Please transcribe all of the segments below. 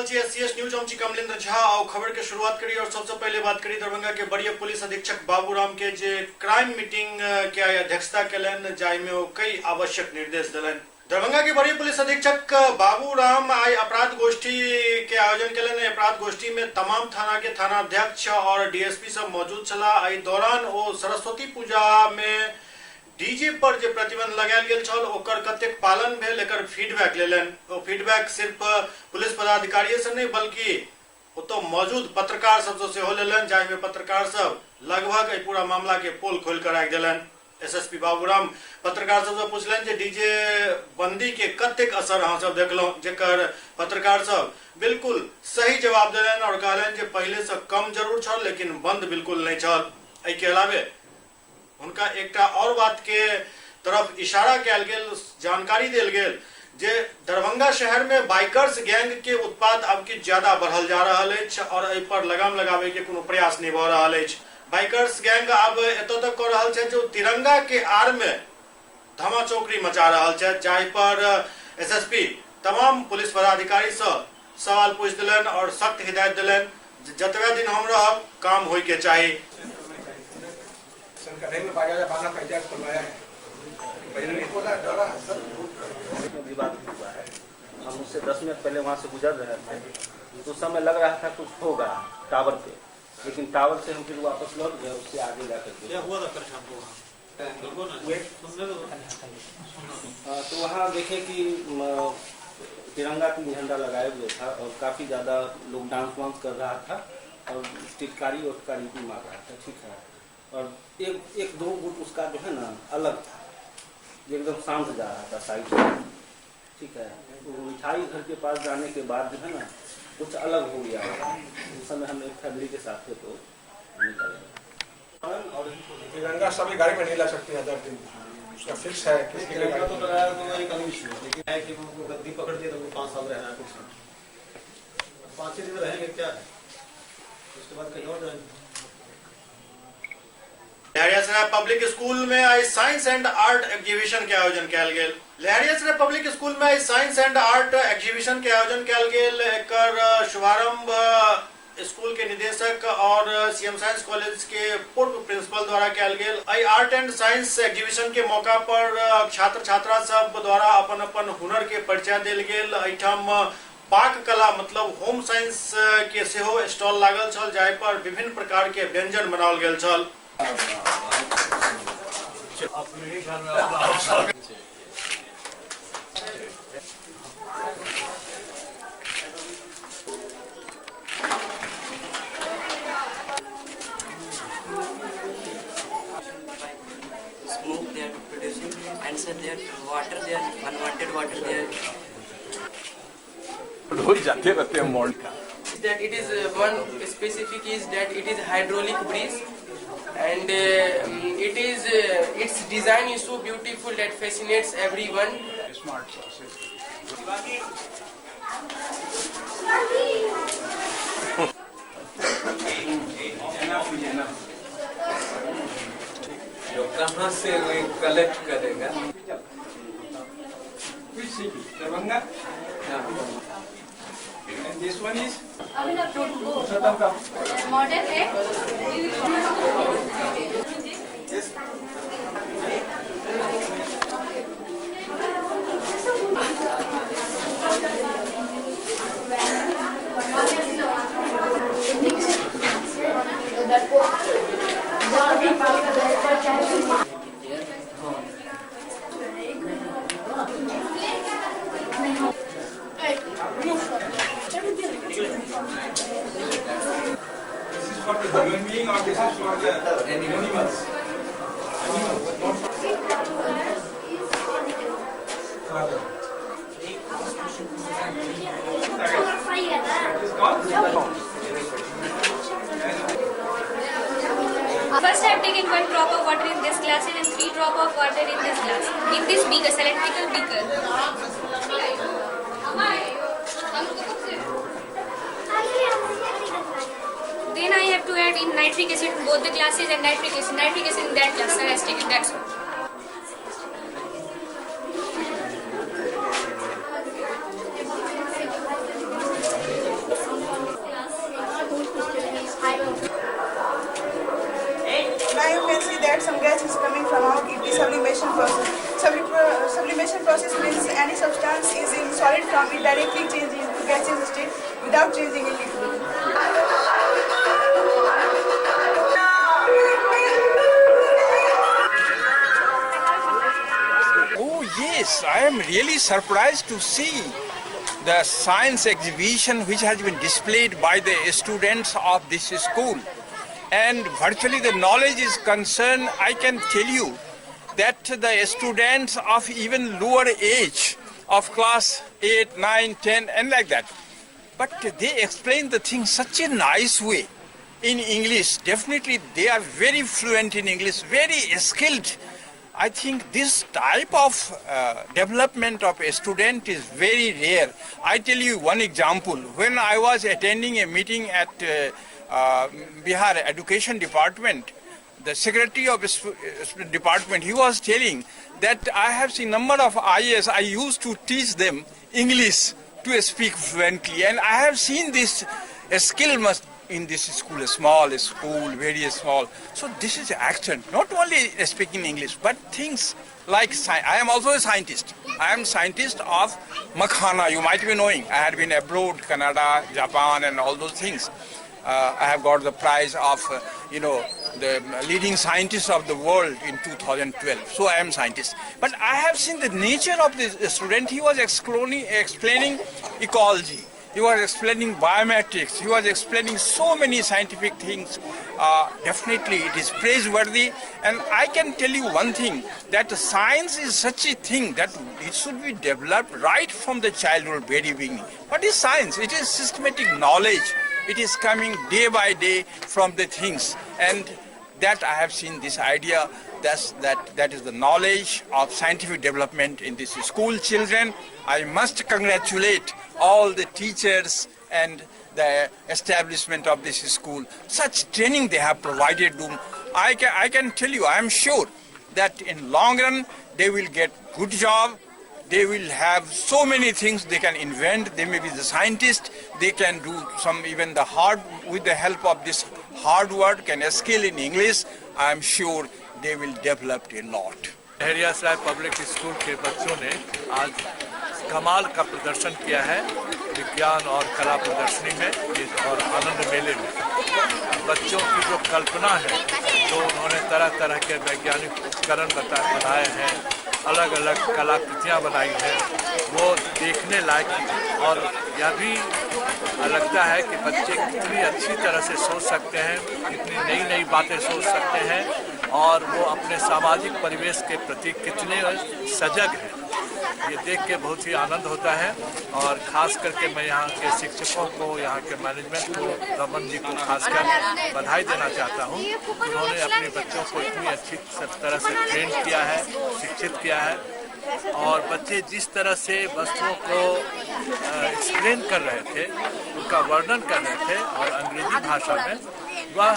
रहल छी SCS news, हम छी कमलेंद्र झा। आओ खबर के शुरुआत करी और सबसे पहले बात करी दरभंगा के वरीय पुलिस अधीक्षक बाबूराम के जे क्राइम मीटिंग के आइ अध्यक्षता केलनि, जाहि में ओ कई आवश्यक निर्देश देलनि। दरभंगा के वरीय पुलिस अधीक्षक बाबूराम आइ अपराध गोष्ठी के आयोजन केलनि। अपराध गोष्ठी में तमाम थाना के थानाध्यक्ष और डीएसपी सब मौजूद छलाह। एहि दौरान ओ सरस्वती पूजा में डीजे पर जे प्रतिबंध लगायल गेल छल ओकर कतेक पालन भेल एकर फीडबैक लेलनि। ओ फीडबैक सिर्फ पुलिस पदाधिकारी से नहि बल्कि ओतऽ मौजूद पत्रकार सबसँ सेहो लेलनि, जाहिमे पत्रकार सब लगभग एहि पूरा मामला के पोल खोलि कऽ राखि देलनि। एसएसपी बाबूराम पत्रकार सबसँ पुछलनि जे डीजे बंदी के कतेक असर अहाँ सब देखलहुँ, जेकर पत्रकार सब बिल्कुल सही जवाब देलनि और कहलनि जे पहिले से कम जरूर छल लेकिन बंद बिल्कुल नहि छल। एहि के अलावे हुनका एकटा और बात के तरफ इशारा कयल गेल, जानकारी देल गेल जे दरभंगा शहर में बाइकर्स गैंग के उत्पात अब किछु ज्यादा बढ़ल जा रहल अछि और एहि पर लगाम लगाबे के कोनो प्रयास नहीं भऽ रहल अछि। बाइकर्स गैंग आब एतऽ तक कऽ रहल छथि जे ओ तिरंगा के आड़ में धमा चौकड़ी मचा रहल छथि, जाहि पर एसएसपी तमाम पुलिस पदाधिकारी सँ सवाल पूछि देलनि और सख्त हिदायत देलनि जे जतबे दिन हम रहब काम होय के चाही। विवाद हुआ है, हम उससे 10 मिनट पहले वहाँ से गुजर रहे थे तो उस समय लग रहा था कुछ होगा टावर पे, लेकिन टावर से हम फिर वापस लौट गए, उससे आगे जाकर के क्या हुआ था कल शाम को वहाँ? तो वहाँ देखे कि तिरंगा की झंडा लगाए हुए था और काफ़ी ज़्यादा लोग डांस वांस कर रहा था और टिटकारी उटकारी भी मार रहा था, ठीक है। और एक एक दो गुट उसका जो है ना अलग था, जो एकदम शांत जा रहा था साइड में, ठीक है। वो मिठाई घर के पास जाने के बाद जो है ना कुछ अलग हो गया। उस समय हम एक फैमिली के साथ थे तो निकल गए। और तिरंगा सभी गाड़ी में नहीं ला सकते हजार दिन, उसका फिक्स है किसके लिए तिरंगा तो गाड़ी। लगाया तो एक अलग इशू है, लेकिन है कि उनको गद्दी पकड़ लिया तो उनको 5 साल रहना है, कुछ नहीं 5 ही दिन रहेंगे क्या है, उसके बाद कहीं और जाएंगे। लहरियासराय पब्लिक स्कूल में आई साइंस एंड आर्ट एग्जीबिशन के आयोजन कयल गेल। लहरियासराय पब्लिक स्कूल में आई साइंस एंड आर्ट एग्जीबिशन के आयोजन कयल गेल। एकर शुभारंभ स्कूल के निदेशक और सीएम साइंस कॉलेज के पूर्व प्रिंसिपल द्वारा कयल गेल। एहि आर्ट एंड साइंस एग्जीबिशन के मौका पर छात्र छात्रा सब द्वारा अपन अपन हुनर के परिचय देल गेल। एहिठाम पाक कला मतलब होम साइंस के सेहो स्टॉल लागल छल, जाहि पर विभिन्न प्रकार के व्यंजन बनाओल गेल छल। Smoke they are producing, and sir they are water, they are unwanted water they are. रोज जाते रहते हैं मॉल का। That it is one specific is that it is hydraulic bridge, and it is its design is so beautiful that fascinates everyone. Smart sources. जो कहाँ से collect करेगा? Which city? Darbhanga? And this one is? Model है। Yes. This is for the human being or this is for the animals? Animals, not for father. That is called? First I have taken 1 drop of water in this glass and 3 drop of water in this glass, in this beaker, cylindrical beaker. Then I have to add in nitric acid in both the glasses and nitric acid in that glass. Sir has taken that. Sublimation process means any substance is in solid form, it directly changes into gaseous state without changing in liquid. Oh yes, I am really surprised to see the science exhibition which has been displayed by the students of this school. And virtually the knowledge is concerned, I can tell you that the students of even lower age of class 8, 9, 10 and like that, but they explain the thing such a nice way in English. Definitely they are very fluent in English, very skilled. I think this type of development of a student is very rare. I tell you one example. When I was attending a meeting at Bihar Education Department, the secretary of department, he was telling that I have seen number of IAS, I used to teach them English to speak fluently, and I have seen this skill must in this school, a small school, very small. So this is action, not only speaking English, but things like science. I am also a scientist. I am scientist of Makhana, you might be knowing. I had been abroad, Canada, Japan, and all those things. I have got the prize of, the leading scientist of the world in 2012. So I am scientist. But I have seen the nature of this student. He was explaining ecology. He was explaining biometrics. He was explaining so many scientific things. Definitely it is praiseworthy. And I can tell you one thing, that science is such a thing that it should be developed right from the childhood, very beginning. What is science? It is systematic knowledge. It is coming day by day from the things. And that I have seen this idea, that is the knowledge of scientific development in this school children. I must congratulate all the teachers and the establishment of this school. Such training they have provided them. I can tell you, I am sure that in long run they will get good job. They will have so many things they can invent. They may be the scientist. They can do some even the hard, with the help of this hard work and skill in English, I am sure they will develop a lot. Laheriasarai public school के बच्चों ने आज कमाल का प्रदर्शन किया है विज्ञान और कला प्रदर्शनी में और आनंद मेले में। बच्चों की जो कल्पना है, जो उन्होंने तरह तरह के वैज्ञानिक उपकरण बनाए हैं, अलग अलग कलाकृतियाँ बनाई हैं, वो देखने लायक ही। और यह भी लगता है कि बच्चे कितनी अच्छी तरह से सोच सकते हैं, कितनी नई नई बातें सोच सकते हैं और वो अपने सामाजिक परिवेश के प्रति कितने सजग हैं। ये देख के बहुत ही आनंद होता है। और ख़ास करके मैं यहाँ के शिक्षकों को, यहाँ के मैनेजमेंट को, रमन जी को खासकर बधाई देना चाहता हूँ। उन्होंने अपने बच्चों को इतनी अच्छी तरह से ट्रेन किया है, शिक्षित किया है और बच्चे जिस तरह से वस्तुओं को एक्सप्लेन कर रहे थे, उनका वर्णन कर रहे थे और अंग्रेजी भाषा में, वह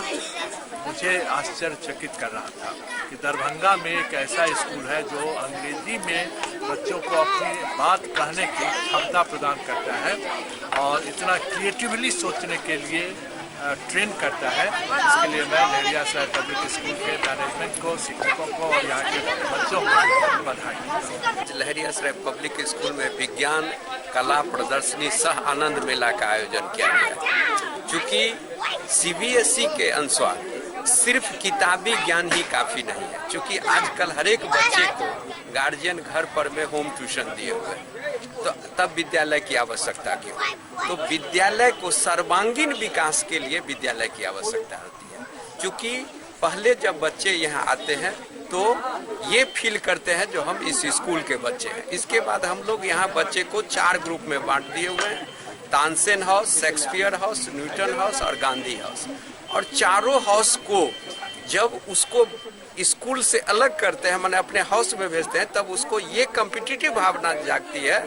मुझे आश्चर्यचकित कर रहा था कि दरभंगा में एक ऐसा स्कूल है जो अंग्रेजी में बच्चों को अपनी बात कहने की क्षमता प्रदान करता है और इतना क्रिएटिवली सोचने के लिए ट्रेन करता है। इसके लिए मैं लहेरियासराय पब्लिक स्कूल के मैनेजमेंट को, शिक्षकों को और यहाँ के बच्चों को बधाई। लहेरियासराय पब्लिक स्कूल में विज्ञान कला प्रदर्शनी सह आनंद मेला का आयोजन किया गया। चूँकि CBSE के अनुसार सिर्फ किताबी ज्ञान ही काफ़ी नहीं है, क्योंकि आजकल हर एक बच्चे को गार्जियन घर पर में होम ट्यूशन दिए हुए हैं, तो तब विद्यालय की आवश्यकता क्यों? तो विद्यालय को सर्वांगीण विकास के लिए विद्यालय की आवश्यकता होती है। क्योंकि पहले जब बच्चे यहाँ आते हैं तो ये फील करते हैं जो हम इस स्कूल के बच्चे हैं। इसके बाद हम लोग यहाँ बच्चे को 4 ग्रुप में बांट दिए हुए हैं, Tansen house, Shakespeare house, Newton house और गांधी हाउस। और चारों हाउस को जब उसको स्कूल से अलग करते हैं, माने अपने हाउस में भेजते हैं, तब उसको ये कॉम्पिटिटिव भावना जागती है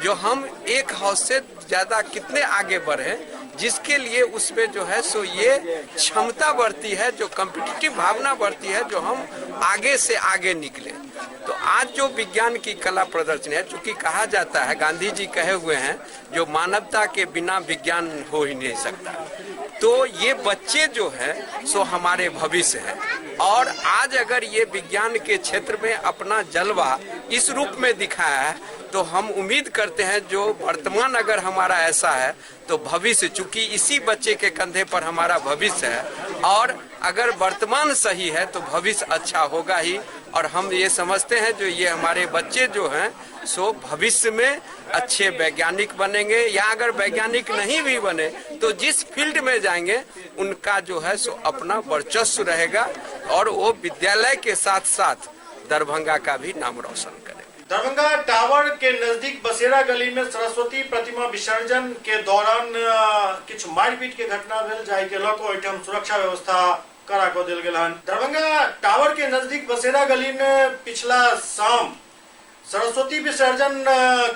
जो हम एक हाउस से ज़्यादा कितने आगे बढ़े, जिसके लिए उसमें जो है सो ये क्षमता बढ़ती है, जो कॉम्पिटिटिव भावना बढ़ती है, जो हम आगे से आगे निकले। तो आज जो विज्ञान की कला प्रदर्शनी है, चूँकि कहा जाता है, गांधी जी कहे हुए हैं, जो मानवता के बिना विज्ञान हो ही नहीं सकता। तो ये बच्चे जो हैं सो हमारे भविष्य हैं और आज अगर ये विज्ञान के क्षेत्र में अपना जलवा इस रूप में दिखाया है, तो हम उम्मीद करते हैं जो वर्तमान अगर हमारा ऐसा है तो भविष्य, चूंकि इसी बच्चे के कंधे पर हमारा भविष्य है, और अगर वर्तमान सही है तो भविष्य अच्छा होगा ही। और हम ये समझते हैं जो ये हमारे बच्चे जो हैं सो भविष्य में अच्छे वैज्ञानिक बनेंगे, या अगर वैज्ञानिक नहीं भी बने तो जिस फील्ड में जाएंगे उनका जो है सो अपना वर्चस्व रहेगा और वो विद्यालय के साथ साथ दरभंगा का भी नाम रोशन करेंगे। दरभंगा टावर के नजदीक बसेरा गली में सरस्वती प्रतिमा विसर्जन के दौरान किछु मारपीट के घटना भेल, जाहि के लऽ कऽ ओहिठाम सुरक्षा व्यवस्था कड़ा कऽ देल गेल हन। दरभंगा टावर के नजदीक बसेरा गली में पिछला शाम सरस्वती विसर्जन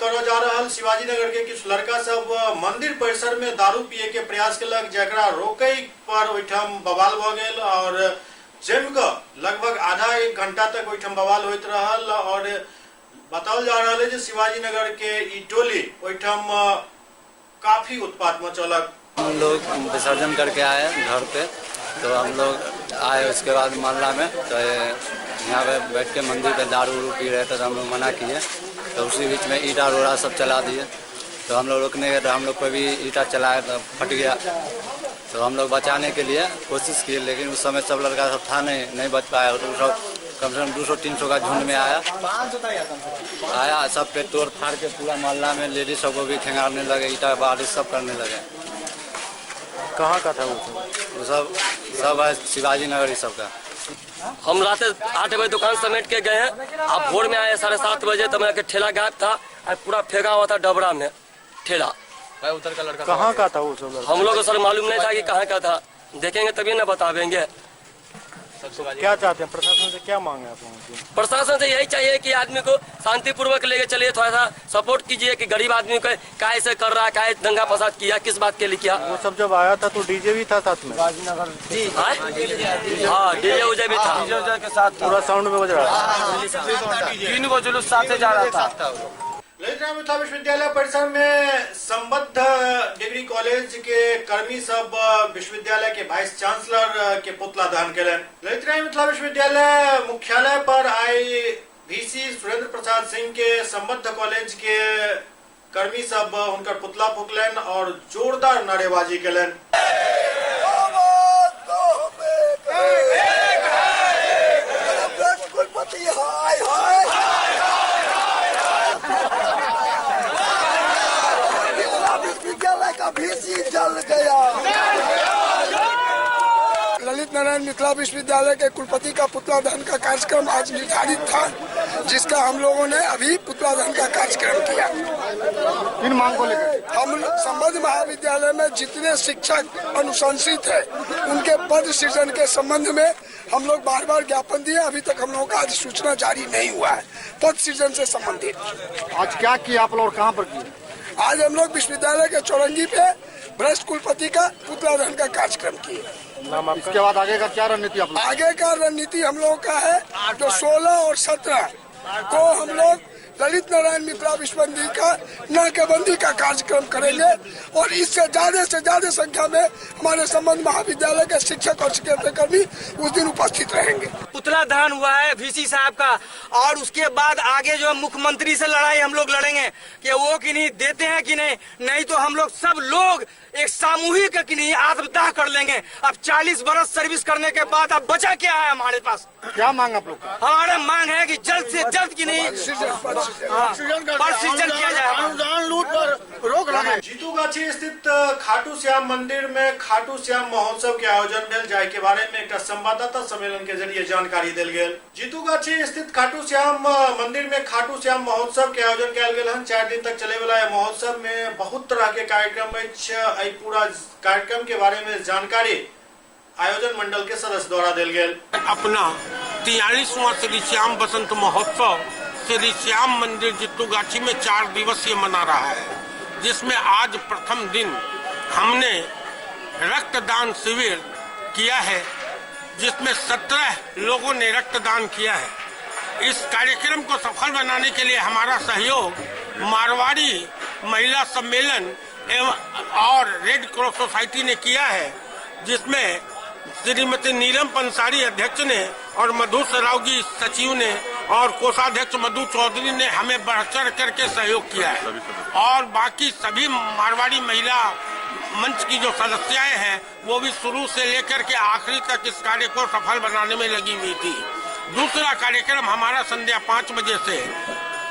करऽ जा रहल शिवाजी नगर के किछु लड़का सब मंदिर परिसर में दारू पिए के प्रयास केलक, जकरा रोकै पर ओहिठाम बवाल भऽ गेल और जमि कऽ लगभग आधा एक घंटा तक ओहिठाम बवाल होइत रहल। और बताओल जा रहल है जे शिवाजी नगर के ई टोली ओहिठाम काफी उत्पात मचौलक। हम लोग विसर्जन करके आए घर पे, तो हम लोग आए उसके बाद मोहल्ला में, तो यहाँ पे बैठ के मंदिर पे दारू उरू पी रहे थे, तो हम लोग मना किए, तो उसी बीच में ईटा रोड़ा सब चला दिए। तो हम लोग रोकने गए तो हम लोग को भी ईटा चलाए तो फट गया। तो हम लोग बचाने के लिए कोशिश किए, लेकिन उस समय सब लड़का सब था नहीं, नहीं बच पाया। तो सब कम से कम 200-300 का झुंड में आया आया सब पे तोड़ फाड़ के पूरा मोहल्ला में लेडीज सबको भी खेंगारने लगे, ईटा बारिश सब करने लगे। कहाँ का था वो? वो सब सब है शिवाजी नगर ही सबका। हम रात 8 बजे दुकान समेट के गए हैं, आप भोर में आए 7:30 बजे, तब यहाँ के ठेला गायब था और पूरा फेंका हुआ था डबरा में ठेला। उधर का लड़का कहाँ का था वो सब? हम लोग को सर मालूम नहीं था कि कहाँ का था, देखेंगे तभी ना बतावेंगे। तो क्या चाहते हैं प्रशासन से, क्या मांग है आप लोगों की? प्रशासन से यही चाहिए कि आदमी को शांतिपूर्वक लेके चलिए, थोड़ा सा सपोर्ट कीजिए कि गरीब आदमी को काय से कर रहा है, काय दंगा फसाद किया, किस बात के लिए किया। वो सब जब आया था तो डीजे भी था साथ में? हाँ, डीजे उजे भी था, के साथ पूरा साउंड में बज रहा था। 3 गो जुलूस साथ जा रहा था। ललित नारायण मिथिला विश्वविद्यालय परिसर में संबद्ध डिग्री कॉलेज के कर्मी सब विश्वविद्यालय के वाइस चांसलर के पुतला दहन केलनि। ललित नारायण मिथिला विश्वविद्यालय मुख्यालय पर आई वीसी सुरेंद्र प्रसाद सिंह के संबद्ध कॉलेज के कर्मी सब हुनकर पुतला फूकलनि और जोरदार नारेबाजी केलनि। ललित नारायण मिथिला विश्वविद्यालय के कुलपति का पुतला दहन का कार्यक्रम आज निर्धारित था, जिसका हम लोगों ने अभी पुतला दहन का कार्यक्रम किया। किन मांग को लेकर? हम संबद्ध महाविद्यालय में जितने शिक्षक अनुशंसित है उनके पद सृजन के संबंध में हम लोग बार बार ज्ञापन दिए, अभी तक हम लोगों का अधिसूचना जारी नहीं हुआ है पद सृजन से संबंधित। आज क्या किया आप लोग और कहाँ पर किया? आज हम लोग विश्वविद्यालय के चौरंगी पे भ्रष्ट कुलपति का पुतला दहन का कार्यक्रम किए। इसके बाद आगे का क्या रणनीति आप लोग? आगे का रणनीति हम लोगों का है जो 16 और 17 को हम लोग ललित नारायण मिथिला विश्वविद्यालय का नाकाबंदी का कार्यक्रम करेंगे और इससे ज्यादा से ज्यादा संख्या में हमारे संबंध महाविद्यालय के शिक्षक और शिक्षकेतरकर्मी उस दिन उपस्थित रहेंगे। पुतला दहन हुआ है वीसी साहब का और उसके बाद आगे जो मुख्यमंत्री से लड़ाई हम लोग लड़ेंगे कि वो कि नहीं देते हैं कि नहीं, नहीं तो हम लोग सब लोग एक सामूहिक कि नहीं आत्मदाह कर लेंगे। अब 40 बरस सर्विस करने के बाद अब बचा क्या है हमारे पास? क्या मांग आप लोग? हमारे मांग है कि जल्द से जल्द कि नहीं पद सृजन किया जाए, अनुदान लूट पर रोक लगे। जीतूगाछी स्थित खाटू श्याम मंदिर में खाटू श्याम महोत्सव के आयोजन भेल, जाहि के बारे में एक संवाददाता सम्मेलन के जरिए जानकारी देल गेल। जीतूगाछी स्थित खाटू श्याम मंदिर में खाटू श्याम महोत्सव के आयोजन कयल गेल हन। 4 दिन तक चले वाला महोत्सव में बहुत तरह के कार्यक्रम अछि। एहि पूरा कार्यक्रम के बारे में जानकारी आयोजन मंडल के सदस्य द्वारा देल गेल। अपना 43वां श्री श्याम बसंत महोत्सव श्री श्याम मंदिर जीतूगाछी में 4 दिवसीय मना रहा है, जिसमें आज प्रथम दिन हमने रक्तदान शिविर किया है, जिसमें 17 लोगों ने रक्तदान किया है। इस कार्यक्रम को सफल बनाने के लिए हमारा सहयोग मारवाड़ी महिला सम्मेलन एवं और रेड क्रॉस सोसाइटी ने किया है, जिसमें श्रीमती नीलम पंसारी अध्यक्ष ने और मधु सरावगी सचिव ने और कोषाध्यक्ष मधु चौधरी ने हमें बढ़ चढ़ करके सहयोग किया है और बाकी सभी मारवाड़ी महिला मंच की जो सदस्याएं हैं वो भी शुरू से लेकर के आखिरी तक इस कार्य को सफल बनाने में लगी हुई थी। दूसरा कार्यक्रम हमारा संध्या 5 बजे से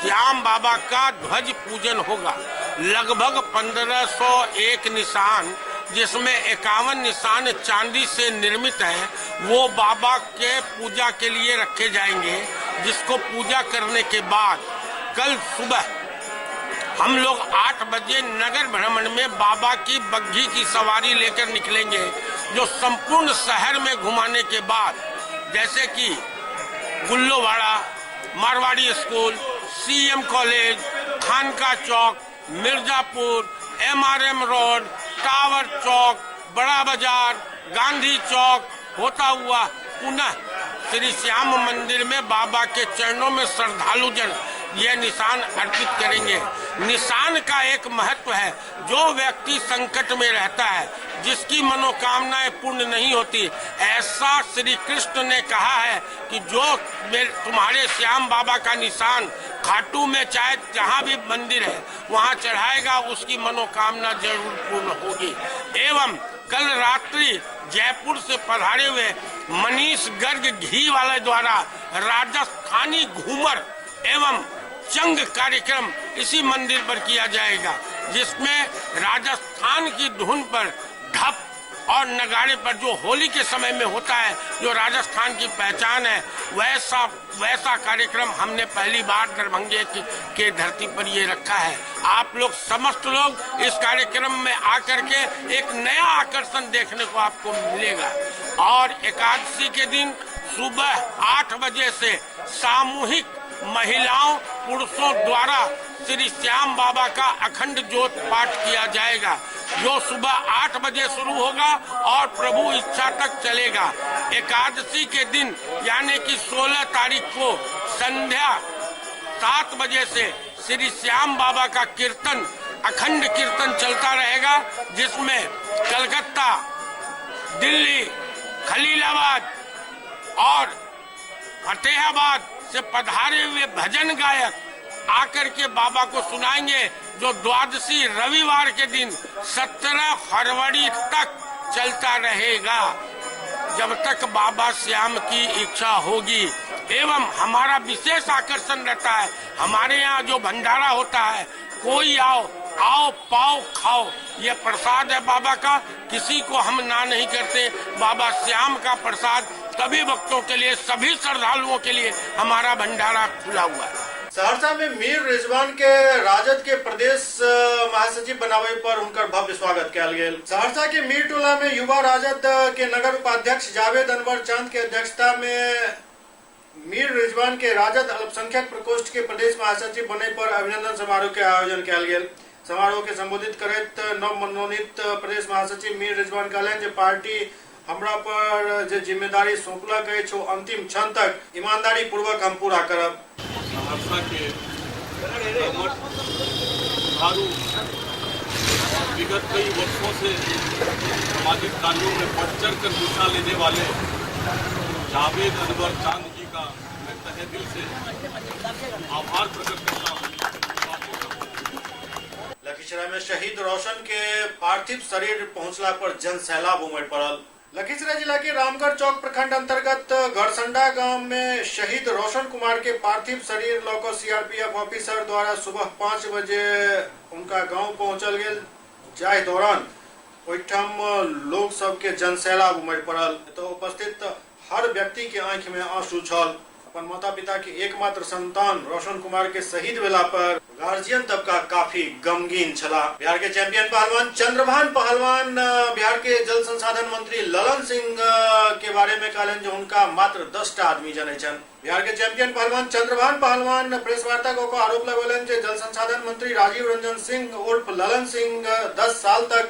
श्याम बाबा का ध्वज पूजन होगा। लगभग 1501 निशान, जिसमें 51 निशान चांदी से निर्मित है, वो बाबा के पूजा के लिए रखे जाएंगे, जिसको पूजा करने के बाद कल सुबह हम लोग 8 बजे नगर भ्रमण में बाबा की बग्घी की सवारी लेकर निकलेंगे, जो संपूर्ण शहर में घुमाने के बाद जैसे कि Gullowada, Marwari school, CM college, Khanka Chowk, Mirzapur, MRM road, tower Chowk, Bada Bazar, Gandhi Chowk होता हुआ पुनः श्री श्याम मंदिर में बाबा के चरणों में श्रद्धालु जन यह निशान अर्पित करेंगे। निशान का एक महत्व है, जो व्यक्ति संकट में रहता है, जिसकी मनोकामनाएं पूर्ण नहीं होती, ऐसा श्री कृष्ण ने कहा है कि जो तुम्हारे श्याम बाबा का निशान खाटू में चाहे जहाँ भी मंदिर है वहाँ चढ़ाएगा, उसकी मनोकामना जरूर पूर्ण होगी। एवं कल रात्रि जयपुर से पधारे हुए मनीष गर्ग घी वाले द्वारा राजस्थानी घूमर एवं चंग कार्यक्रम इसी मंदिर पर किया जाएगा, जिसमें राजस्थान की धुन पर ढप और नगाड़े पर जो होली के समय में होता है, जो राजस्थान की पहचान है, वैसा वैसा कार्यक्रम हमने पहली बार दरभंगे के धरती पर ये रखा है। आप लोग समस्त लोग इस कार्यक्रम में आकर के एक नया आकर्षण देखने को आपको मिलेगा। और एकादशी के दिन सुबह 8 बजे से सामूहिक महिलाओं पुरुषों द्वारा श्री श्याम बाबा का अखंड ज्योत पाठ किया जाएगा, जो सुबह 8 बजे शुरू होगा और प्रभु इच्छा तक चलेगा। एकादशी के दिन यानी कि 16 तारीख को संध्या 7 बजे से श्री श्याम बाबा का कीर्तन, अखंड कीर्तन चलता रहेगा, जिसमें कलकत्ता, दिल्ली, खलीलाबाद और फतेहाबाद से पधारे हुए भजन गायक आकर के बाबा को सुनाएंगे, जो द्वादशी रविवार के दिन 17 फरवरी तक चलता रहेगा, जब तक बाबा श्याम की इच्छा होगी। एवं हमारा विशेष आकर्षण रहता है, हमारे यहाँ जो भंडारा होता है, कोई आओ आओ पाओ खाओ, ये प्रसाद है बाबा का, किसी को हम ना नहीं करते। बाबा श्याम का प्रसाद सभी भक्तों के लिए, सभी श्रद्धालुओं के लिए हमारा भंडारा खुला हुआ है। सहरसा में मीर रिजवान के राजद के प्रदेश महासचिव बनावे पर उनका भव्य स्वागत कयल गेल। सहरसा के मीर टोला में युवा राजद के नगर उपाध्यक्ष जावेद अनवर चांद के अध्यक्षता में मीर रिजवान के राजद अल्पसंख्यक प्रकोष्ठ के प्रदेश महासचिव बने पर अभिनंदन समारोह के आयोजन कयल गेल। समारोह के संबोधित करैत नव मनोनीत प्रदेश महासचिव मीर रिजवान कहलनि जे पार्टी हमरा पर जे जिम्मेदारी सौंपलक अछि ओ अंतिम क्षण तक ईमानदारी पूर्वक हम पूरा करब। सहरसा के विगत कई वर्षों से सामाजिक कार्यों में बढ़ चढ़ कर हिस्सा लेने वाले जावेद अनवर चांद जी का मैं तहे दिल से आभार प्रकट करता हूँ। लखीसराय में शहीद रोशन के पार्थिव शरीर पहुंचला पर जन सैलाब उमड़ पड़ल। लखीसराय जिला के रामगढ़ चौक प्रखंड अंतर्गत घरसंडा गांव में शहीद रोशन कुमार के पार्थिव शरीर लऽ सीआरपीएफ ऑफिसर द्वारा सुबह 5 बजे उनका गांव पहुंचल गेल, जाहि दौरान ओहिठाम लोग सबके जनसैलाब उमड़ पड़ल। तो उपस्थित हर व्यक्ति के आंखि में आंसू छल। अपन माता पिता के एकमात्र संतान रोशन कुमार के शहीद भेला पर गार्जियन तबका काफी गमगीन छला। बिहार के चैंपियन पहलवान चंद्रभान पहलवान बिहार के जल संसाधन मंत्री ललन सिंह के बारे में कहलनि जे हुनका मात्र 10टा आदमी जनै छनि। बिहार के चैंपियन पहलवान चंद्रभान पहलवान प्रेस वार्ता कऽ आरोप लगौलनि जे जल संसाधन मंत्री राजीव रंजन सिंह उर्फ ललन सिंह 10 साल तक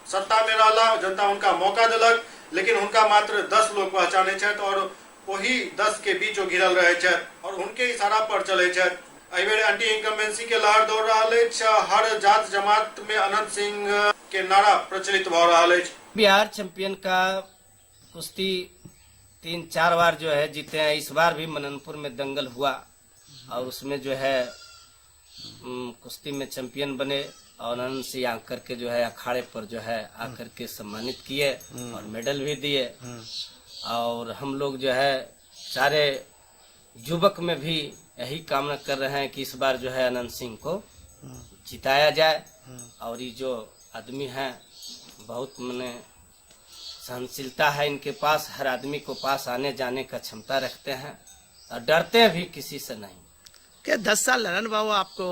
सत्ता में रहला, जनता हुनका मौका देलक, लेकिन हुनका मात्र 10 लोग पहचाने छथि और वही 10 के बीच घिरल रहे छथि और उनके इशारा पर चले छथि। एहि बेर एंटी इनकम्बेंसी के लहर दौड़ रहल अछि। हर जात जमात में अनंत सिंह के नारा प्रचलित भऽ रहल अछि। बिहार चैंपियन का कुश्ती 3-4 बार जो है जीते हैं। इस बार भी मननपुर में दंगल हुआ और उसमें जो है कुश्ती में चैंपियन बने और अनंत सिंह आकर के जो है अखाड़े पर जो है आकर के सम्मानित किए और मेडल भी दिए। और हम लोग जो है सारे युवक में भी यही कामना कर रहे हैं कि इस बार जो है अनंत सिंह को जिताया जाए। और ये जो आदमी हैं बहुत मने सहनशीलता है इनके पास, हर आदमी को पास आने जाने का क्षमता रखते हैं और डरते भी किसी से नहीं। क्या 10 साल ललन बाबू आपको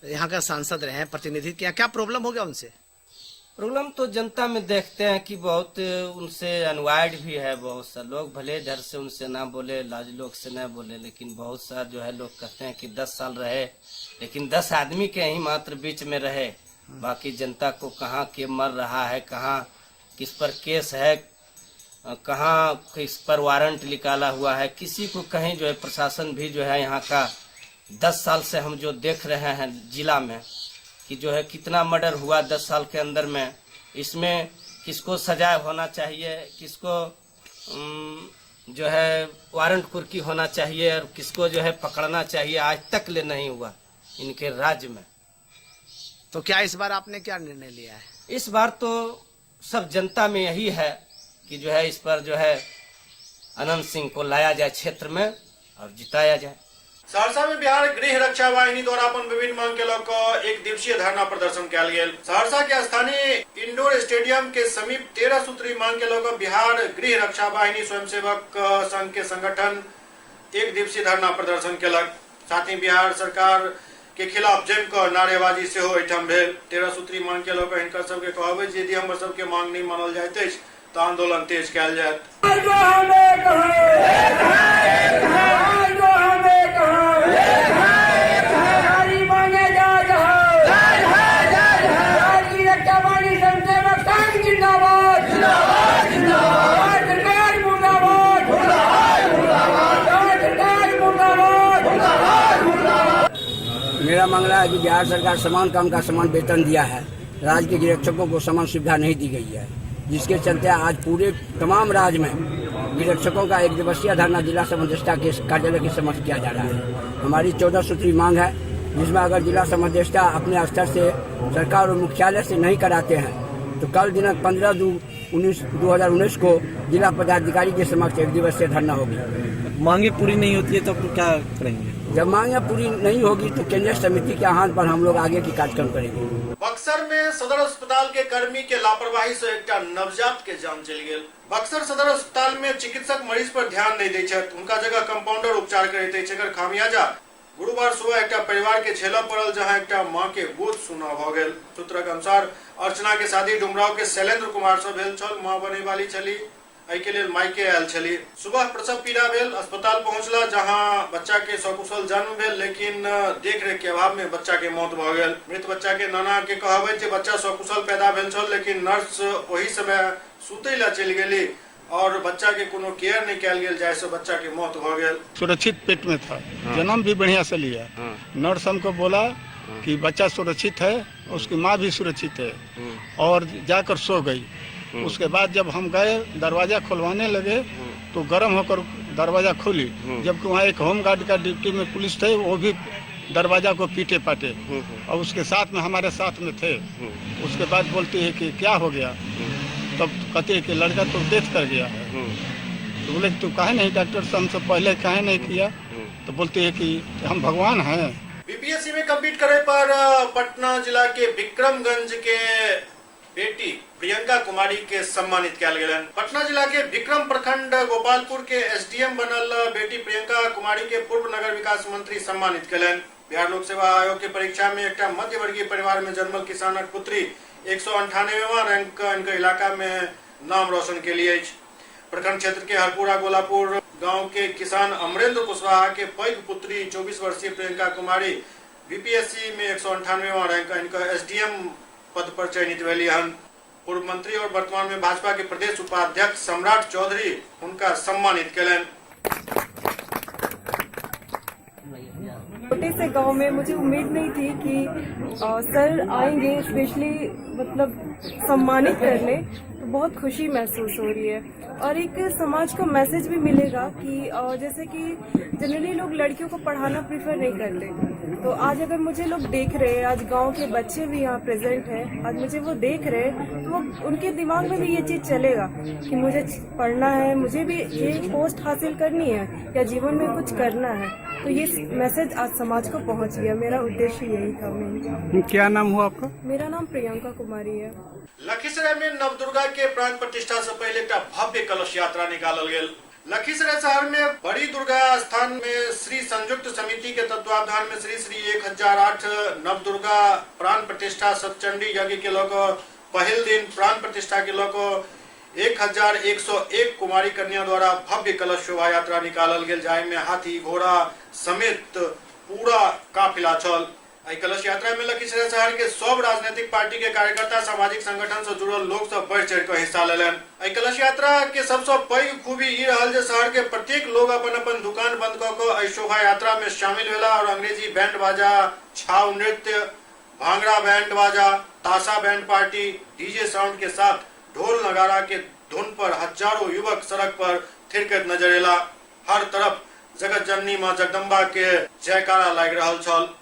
यहाँ का सांसद रहे हैं, प्रतिनिधित्व किया, क्या प्रॉब्लम हो गया उनसे? प्रॉब्लम तो जनता में देखते हैं कि बहुत उनसे अनवाइड भी है, बहुत सा लोग भले इधर से उनसे ना बोले, लाज लोग से ना बोले, लेकिन बहुत सा जो है लोग कहते हैं कि 10 साल रहे लेकिन 10 आदमी के ही मात्र बीच में रहे, बाकी जनता को कहाँ के मर रहा है, कहाँ किस पर केस है, कहाँ किस पर वारंट निकाला हुआ है, किसी को कहीं जो है प्रशासन भी जो है यहाँ का 10 साल से हम जो देख रहे हैं जिला में कि जो है कितना मर्डर हुआ 10 साल के अंदर में, इसमें किसको सजा होना चाहिए, किसको जो है वारंट कुर्की होना चाहिए और किसको जो है पकड़ना चाहिए, आज तक ले नहीं हुआ इनके राज्य में। तो क्या इस बार आपने क्या निर्णय लिया है? इस बार तो सब जनता में यही है कि जो है इस पर जो है अनंत सिंह को लाया जाए क्षेत्र में और जिताया जाए। सहरसा में बिहार गृह रक्षा वाहिनी द्वारा अपन विभिन्न मांग के लऽ कऽ एक दिवसीय धरना प्रदर्शन कयल गेल। सहरसा के स्थानीय इंडोर स्टेडियम के समीप 13 सूत्री मांग के लऽ कऽ बिहार गृह रक्षा वाहिनी स्वयंसेवक संघ के संगठन एक दिवसीय धरना प्रदर्शन केलक। साथ ही बिहार सरकार के खिलाफ जमि कऽ नारेबाजी सेहो एहिठाम भेल। 13 सूत्री मांग के लऽ कऽ हिनकर सबके कहब अछि जे यदि हमर सबके मांग नहि मानल जाइत अछि तऽ आंदोलन तेज कयल जायत। मेरा मांगना है कि बिहार सरकार समान काम का समान वेतन दिया है, राज्य के निरीक्षकों को समान सुविधा नहीं दी गई है, जिसके चलते आज पूरे तमाम राज्य में निरीक्षकों का एक दिवसीय धरना जिला समझस्ता के कार्यालय के समक्ष किया जा रहा है। हमारी 14 सूत्री मांग है, जिसमें अगर जिला समझस्ता अपने स्तर से सरकार और मुख्यालय से नहीं कराते हैं तो कल दिनांक 15/2/2019 को जिला पदाधिकारी के समक्ष एक दिवसीय धरना होगी। मांगे पूरी नहीं होती है तो क्या करेंगे? जब मांगे पूरी नहीं होगी तो केंद्रीय समिति के आह्वान पर हम लोग आगे की कार्यक्रम करेंगे। बक्सर में सदर अस्पताल के कर्मी के लापरवाही से एकटा नवजात के जान चलि गेल। बक्सर सदर अस्पताल में चिकित्सक मरीज पर ध्यान नहीं दै छथि, हुनका जगह कंपाउंडर उपचार करैत अछि। एकर खामियाजा गुरुवार सुबह एकटा परिवार के झेलऽ पड़ल, जहां एकटा मां के गोद सुना भऽ गेल। सूत्रक अनुसार अर्चना के शादी डुमराव के शैलेंद्र कुमार से भेल छल। मां बने वाली छली, एहि के लेल मायके आयल छली। सुबह प्रसव पीड़ा भेल, अस्पताल पहुंचला जहां बच्चा के सकुशल जन्म भेल, लेकिन देखरेख के अभाव में बच्चा के मौत भऽ गेल। मृत बच्चा के नाना के कहब अछि जे बच्चा सकुशल पैदा भेल छल, लेकिन नर्स ओहि समय सुतै ला चलि गेली और बच्चा के कोनो केयर नहीं कयल गेल, जाहि से बच्चा के मौत भऽ गेल। सुरक्षित पेट में था, जन्म भी बढ़िया से लिया। नर्स हमको बोला कि बच्चा सुरक्षित है, उसकी माँ भी सुरक्षित है, और जाकर सो गई। उसके बाद जब हम गए दरवाजा खुलवाने लगे तो गर्म होकर दरवाजा खोली, जबकि वहाँ एक होम गार्ड का ड्यूटी में पुलिस थे, वो भी दरवाजा को पीटे पाटे और उसके साथ में हमारे साथ में थे। उसके बाद बोलती है कि क्या हो गया, तब कहती है कि लड़का तो डेथ कर गया है। तो बोले तू काहे नहीं डॉक्टर से हमसे पहले काहे नहीं किया, तो बोलती है कि हम भगवान हैं। बीपीएससी में कम्पीट करे पर पटना जिला के विक्रमगंज के बेटी प्रियंका कुमारी के सम्मानित कयल गेलनि। पटना जिला के विक्रम प्रखंड गोपालपुर के एसडीएम बनल बेटी प्रियंका कुमारी के पूर्व नगर विकास मंत्री सम्मानित कयलनि। बिहार लोक सेवा आयोग के परीक्षा में एकटा मध्यवर्गीय परिवार में जन्मल किसानक पुत्री 198वां रैंक इनके इलाका में नाम रोशन केली अछि। प्रखंड क्षेत्र के हरपुरा गोलापुर गांव के किसान अमरेंद्र कुशवाहा के पैघ पुत्री 24 वर्षीय प्रियंका कुमारी बीपीएससी में 198वां रैंक इनका एसडीएम पद पर चयनित भेली हन। पूर्व मंत्री और वर्तमान में भाजपा के प्रदेश उपाध्यक्ष सम्राट चौधरी उनका सम्मानित कयलनि। छोटे से गांव में मुझे उम्मीद नहीं थी कि सर आएंगे, स्पेशली मतलब सम्मानित करने। तो तो बहुत खुशी महसूस हो रही है और एक समाज को मैसेज भी मिलेगा कि जैसे कि जनरली लोग लड़कियों को पढ़ाना प्रेफर नहीं करते, तो आज अगर मुझे लोग देख रहे हैं, आज गांव के बच्चे भी यहाँ प्रेजेंट हैं, आज मुझे वो देख रहे हैं, तो वो उनके दिमाग में भी ये चीज़ चलेगा कि मुझे पढ़ना है, मुझे भी ये पोस्ट हासिल करनी है या जीवन में कुछ करना है। तो ये मैसेज आज समाज को पहुँच गया। मेरा उद्देश्य यही था। मेन क्या नाम हुआ आपका? मेरा नाम प्रियंका कुमारी है। लखीसराय में नवदुर्गा के प्राण प्रतिष्ठा से पहले एक भव्य कलश यात्रा निकालल गेल। लखीसराय शहर में बड़ी दुर्गा स्थान में श्री संयुक्त समिति के तत्वावधान में श्री श्री 1008 नवदुर्गा प्राण प्रतिष्ठा सतचंडी यज्ञ के लऽ कऽ पहिल दिन प्राण प्रतिष्ठा के लऽ कऽ 1101 कुमारी कन्या द्वारा भव्य कलश शोभा यात्रा निकालल गेल, जाहि में हाथी घोड़ा समेत पूरा काफिला छल। एहि कलश यात्रा में लखीसराय शहर के सब राजनीतिक पार्टी के कार्यकर्ता, सामाजिक संगठन से जुड़ल लोग सब बढ़ चढ़ के हिस्सा लेलनि। एहि कलश यात्रा के सबसे पैघ खूबी ई रहल जे शहर के प्रत्येक लोग अपन अपन दुकान बंद कऽ कऽ एहि शोभा यात्रा में शामिल भेला और अंग्रेजी बैंड बाजा, छाव नृत्य, भांगड़ा बैंड बाजा, ताशा बैंड पार्टी, डीजे साउंड के साथ ढोल नगाड़ा के धुन पर हजारों युवक सड़क पर थिरकैत नजर एला। हर तरफ जगत जननी मां जगदम्बा के जयकारा लागि रहल छल।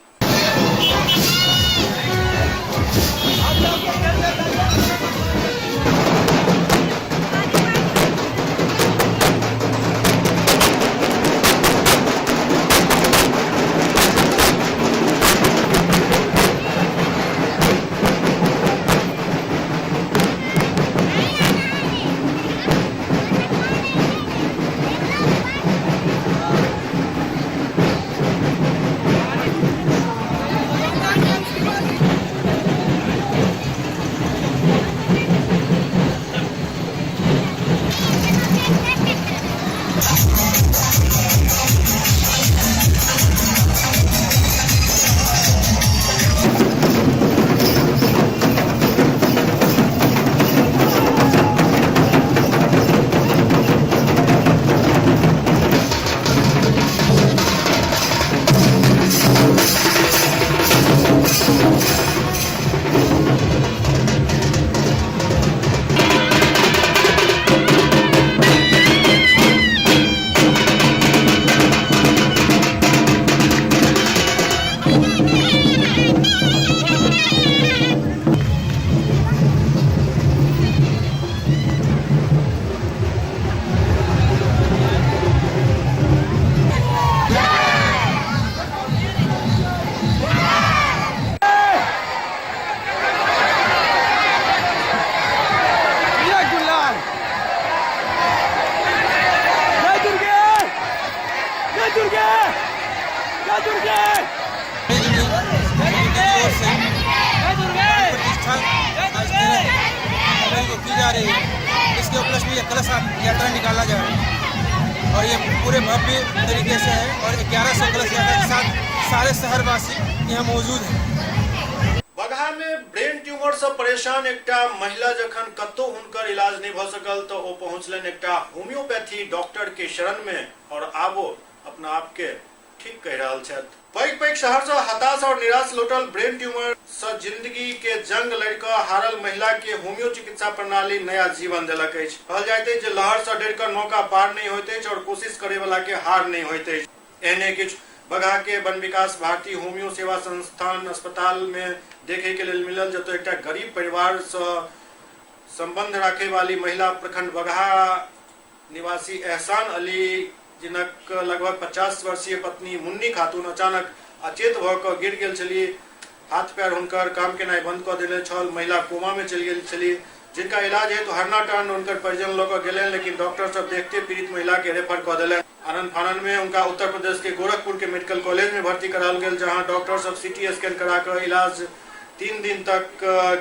की जा रही है, इसके उपलक्ष्य में यह कलश यात्रा निकाला जा रहा है और ये पूरे भव्य तरीके से है और 1100 कलश यात्रा के साथ सारे शहरवासी यहाँ मौजूद हैं। बगहा में ब्रेन ट्यूमर से परेशान एकटा महिला जखन कतौ हुनकर इलाज नहीं भ सकल तो ओ पहुंचलन एकटा होम्योपैथी डॉक्टर के शरण में और आबो अपना आप के ठीक कहि रहल छथि। पैघ पैघ शहर से हताश और निराश लौटल ब्रेन ट्यूमर से जिंदगी के जंग लड़िकऽ हारल महिला के होम्यो चिकित्सा प्रणाली नया जीवन देलक अछि। कहल जाइत अछि जे लहर से डरि कऽ नौका पार नहीं होइत अछि और कोशिश करे वाला के हार नहीं होइत अछि। एहने किछु बगहा के वन विकास भारती होम्यो सेवा संस्थान अस्पताल में देखे के लेल मिलल, जतऽ एकटा गरीब परिवार से संबंध राखे वाली महिला प्रखंड बगहा निवासी एहसान अली, जिनक लगभग 50 वर्षीय पत्नी मुन्नी खातून अचानक अचेत भऽ कऽ गिर गेल छली। हाथ पैर हुनकर काम केनाइ बंद कऽ देने छल। महिला कोमा में चलि गेल छली, जिनका इलाज हेतु हरनाटांड हुनकर परिजन लऽ कऽ गेलनि, लेकिन डॉक्टर सब देखते पीड़ित महिला के रेफर कऽ देलनि। आनन फानन में उनका उत्तर प्रदेश के गोरखपुर के मेडिकल कॉलेज में भर्ती कराओल गेल, जहां डॉक्टर सब सीटी स्कैन करा कऽ इलाज 3 दिन तक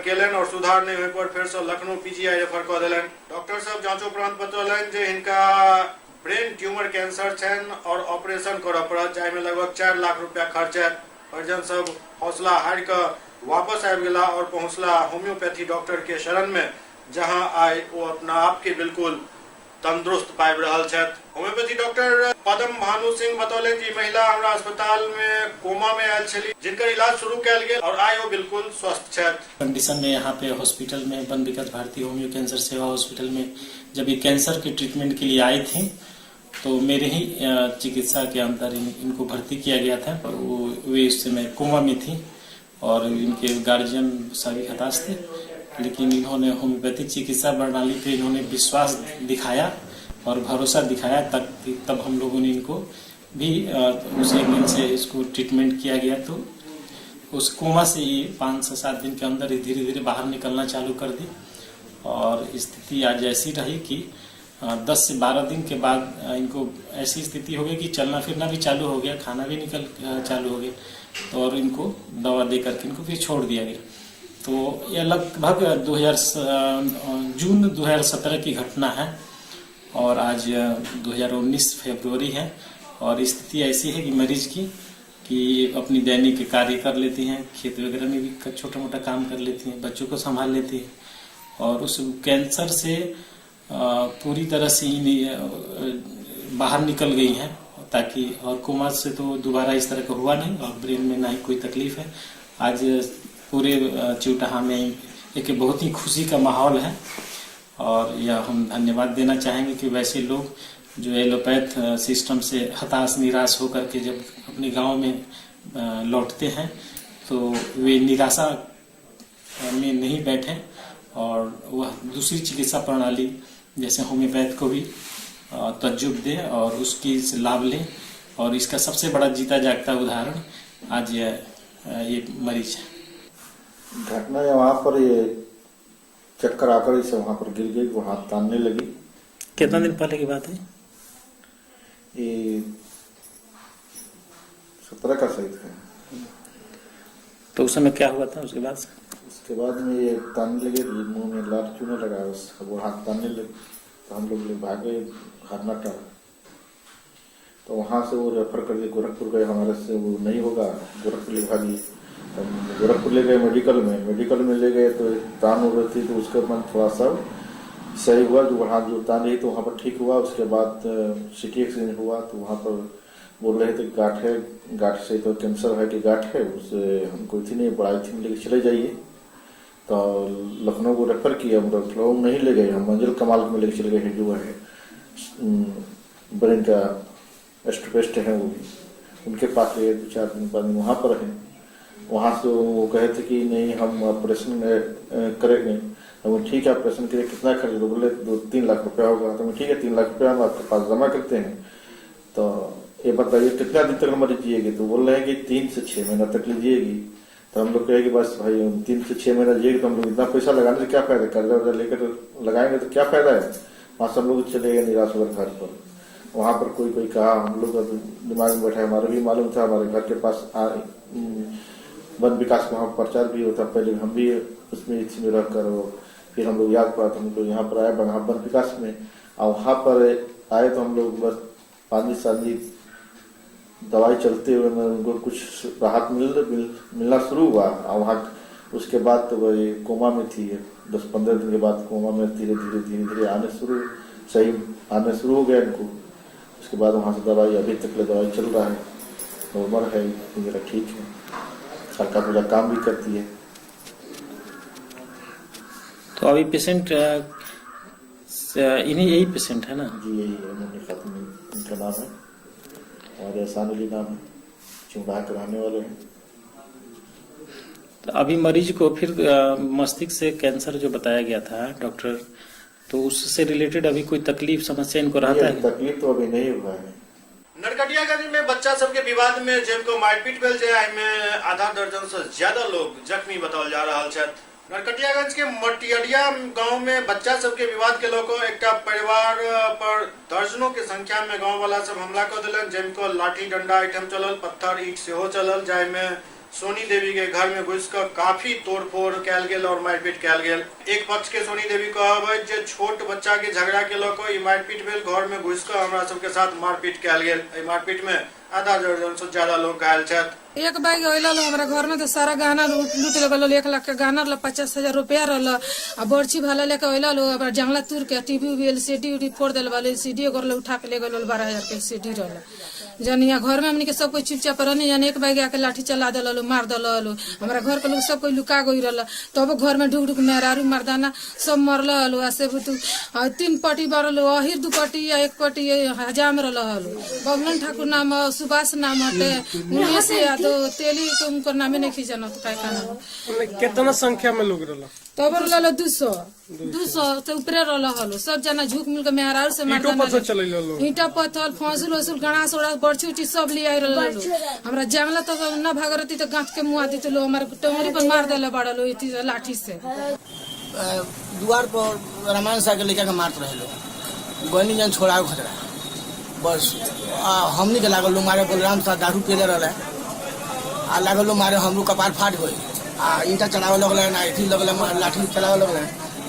केलनि और सुधार नहीं होय पर फेर से लखनऊ पीजीआई रेफर कऽ देलनि। डॉक्टर सब जांचोपरांत बतौलनि जे हिनका ब्रेन ट्यूमर कैंसर छनि और ऑपरेशन करऽ पड़त, जाहिमे लगभग 4 लाख रुपया खर्च हैत। परिजन सब हौसला हारि कऽ वापस आबि गेला और पहुंचला होम्योपैथी डॉक्टर के शरण में, जहां आइ ओ अपना आप के बिल्कुल तंदुरुस्त पाबि रहल छथि। होम्योपैथी डॉक्टर पदम भानु सिंह बतौलनि जे ई महिला हमरा अस्पताल मे कोमा मे आयल छलीह, जिनकर इलाज शुरू कयल गेल और आइ ओ बिल्कुल स्वस्थ छथि। कंडीशन में यहाँ पे हॉस्पिटल में वन विकास भारती होम्यो कैंसर सेवा हॉस्पिटल में जब ये कैंसर के ट्रीटमेंट के लिए आई थी तो मेरे ही चिकित्सा के अंदर इनको भर्ती किया गया था। वो वे उस समय कोमा में थी और इनके गार्जियन सभी हताश थे, लेकिन इन्होंने होम्योपैथिक चिकित्सा प्रणाली पे इन्होंने विश्वास दिखाया और भरोसा दिखाया, तब हम लोगों ने इनको भी उस एंगल से इसको ट्रीटमेंट किया गया। तो उस कोमा से ये 5 से 7 दिन के अंदर ही धीरे धीरे बाहर निकलना चालू कर दी और स्थिति आज ऐसी रही कि 10 से 12 दिन के बाद इनको ऐसी स्थिति हो गई कि चलना फिरना भी चालू हो गया, खाना भी निकल चालू हो गया, तो और इनको दवा दे करके इनको फिर छोड़ दिया गया। तो यह लगभग जून 2017 की घटना है और आज 2019 फरवरी है और स्थिति ऐसी है कि मरीज की कि अपनी दैनिक कार्य कर लेती हैं, खेत वगैरह में भी छोटा मोटा काम कर लेती हैं, बच्चों को संभाल लेती हैं और उस कैंसर से पूरी तरह से ही बाहर निकल गई हैं, ताकि और कोमा से तो दोबारा इस तरह का हुआ नहीं और ब्रेन में ना ही कोई तकलीफ है। आज पूरे चिउटाहा में एक बहुत ही खुशी का माहौल है और यह हम धन्यवाद देना चाहेंगे कि वैसे लोग जो एलोपैथ सिस्टम से हताश निराश होकर के जब अपने गांव में लौटते हैं तो वे निराशा में नहीं बैठें और वह दूसरी चिकित्सा प्रणाली जैसे होम्योपैथ को भी तजुर्ब दें और उसकी लाभ लें और इसका सबसे बड़ा जीता जागता उदाहरण आज ये मरीज है। घटना वहाँ पर ये चक्कर आकर इसे वहाँ पर गिर गई, वो हाथ तानने लगी। कितना दिन पहले की बात है? ये 17 का सही है। तो उस समय क्या हुआ था उसके बाद? उसके बाद में ये तानने लगे, मुंह में लार चूने लगा, वो हाथ तानने लगे तो हम लोग भागे हरनाटा, तो वहाँ से वो रेफर कर दिए गोरखपुर गए। हमारे से वो नहीं होगा, गोरखपुर ले भागी। हम गोरखपुर ले गए मेडिकल में, मेडिकल में ले गए तो तान हो रही थी तो उसके मन थोड़ा सा सही हुआ, जो वहाँ जो तान रही तो वहाँ पर ठीक हुआ। उसके बाद सिटी एक्सीडेंट हुआ तो वहाँ पर बोल रहे थे गांठ है, गांठ से तो कैंसर है कि गांठ है, उससे हमको इतनी नहीं बड़ा थी लेके चले जाइए। तो लखनऊ को रेफर किया, हम लखनऊ नहीं ले गए, हम मंजिल कमाल में लेके चले गए, जो है ब्रेन का एस्ट्रोपेस्ट है वो भी, उनके पास ले गए। 2-4 दिन बाद वहाँ पर हैं, वहाँ से वो कहे थे कि नहीं हम ऑपरेशन करेंगे। तो ठीक है ऑपरेशन के लिए कितना खर्च? तो बोले 2-3 लाख रुपया होगा। तो ठीक है 3 लाख रुपया हम आपके पास जमा करते हैं, तो ये बताइए कितना दिन तक हमारी जिएगी? तो बोल रहे हैं कि 3 से 6 महीना तक लीजिएगी। तो हम लोग कहे कि बस भाई 3 से 6 महीना जिएगी तो हम लोग इतना पैसा लगाने से क्या फायदा, कर्जा वर्जा लेकर लगाएंगे तो क्या फायदा है। वहाँ से हम लोग चले गए निराश होकर घर पर। वहाँ पर कोई कोई कहा, हम लोग दिमाग में बैठा, हमारे भी मालूम था, हमारे घर के पास वन विकास वहाँ प्रचार भी होता, पहले हम भी उसमें इसमें रह कर फिर हम लोग याद पड़ा तो हम लोग यहाँ पर आए वहाँ वन विकास में, और वहाँ पर आए तो हम लोग बस 5-7 दवाई चलते हुए में उनको कुछ राहत मिलना शुरू हुआ। और वहाँ उसके बाद तो वही कोमा में थी, 10-15 दिन के बाद कोमा में धीरे धीरे धीरे धीरे आने शुरू हो गया इनको। उसके बाद वहाँ से दवाई अभी तक दवाई चल रहा है, नॉर्मल है, मेरा ठीक है, हल्का फुल्का काम भी करती है। तो अभी पेशेंट इन्हीं यही पेशेंट है ना? जी यही है, मुन्नी खातून इनका नाम है और एहसान अली नाम है, चिउटाहा के रहने वाले हैं। तो अभी मरीज को फिर मस्तिष्क से कैंसर जो बताया गया था डॉक्टर, तो उससे रिलेटेड अभी कोई तकलीफ समस्या इनको रहता है? तकलीफ तो अभी नहीं हुआ है। नरकटियागंज में बच्चा सबके विवाद में जमको मारपीट भेल छै, में आधा दर्जन से ज्यादा लोग जख्मी बताओल जा रहा छथि। नरकटियागंज के मटियरिया गांव में बच्चा सबके विवाद के लऽ एकटा परिवार पर दर्जनों के संख्या में गांव वाला सब हमला कऽ देलनि, जमको लाठी डंडा एहिठाम चलल, पत्थर ईंट सेहो चलल, जाहिमे सोनी देवी के घर में घुसि कऽ काफी तोड़फोड़ कयल गेल और मारिपीट कयल गेल। एक पक्ष के सोनी देवी कहब अछि जे छोट बच्चा के झगड़ा के लऽ कऽ ई मारिपीट भेल, घर में घुसि कऽ हमरा सबके साथ मारपीट कयल गेल। एहि मारपीट में आधा दर्जन से ज्यादा लोग घायल छथि। एक बैग अयल हमरा घर में तो सारा गहना लूट ले गल, 1 लाख के गहना रहल, 50,000 रुपया रहल आ बर्छी भाला लेके अयल हमरा जंगला तूर के टीवी उवी एलसीडी उडी फोड़ दिल वाले, एलसीडी एगो उठा के ले गल, 12,000 के एलसीडी रहल। जन यहाँ घर में हमनी के सब कोई चुपचाप रहनी, जन एक बैग आके लाठी चला दिल, मार दिल, हमरा घर के लोग सब कोई लुका गई रहल, तब घर में ढुक ढुक मेहरारू मर्दाना सब मरल हलो। आ से 3 पट्टी बरल, अहिर 2 पट्टी या 1 पट्टी हजाम रहल हलो। बबलन ठाकुर नाम ह, सुभाष नाम हटे, उमेश यादव तेली तो उनकर नामे नहीं खींचन तो का नाम। कितना संख्या में लोग रहल? तब रहल 200 से ऊपरे रहल हलो, सब जना झुक मिल के मेहरारू से ईंटो पत्थर चलैल लोग, ईंटा पत्थर फौसुल वसूल गणास उड़ास बर्छी उर्छी सब ले आइ रहल हलो। हमरा जंगला तक न भाग रहती तो गांठ के मुआ देते लो, हमारे टोंगरी पर मार देले बड़ा लो इति लाठी से। दुआर पर रामायण साहब के लेकर के मारत रहे लोग, गनी जन छोड़ाओ खतरा बस हमनी के लागल लोग मारे। बलराम साहब दारू पीले रहे आ लागल लोग मारे, हमरू कपार फाट गई आ ईंटा चलावे लगल ना अथी लगल लाठी चलावे लगल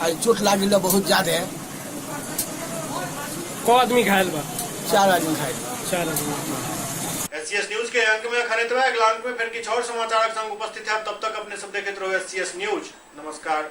आ चोट लाग गेल बहुत ज्यादा। को आदमी घायल बा? 4 आदमी घायल। 4 आदमी। एससीएस न्यूज के अंक में खरीदवा, अगला अंक में फिर किछु और समाचारक संग उपस्थित है। तब तक अपने सब देखते रहो एससीएस न्यूज। नमस्कार।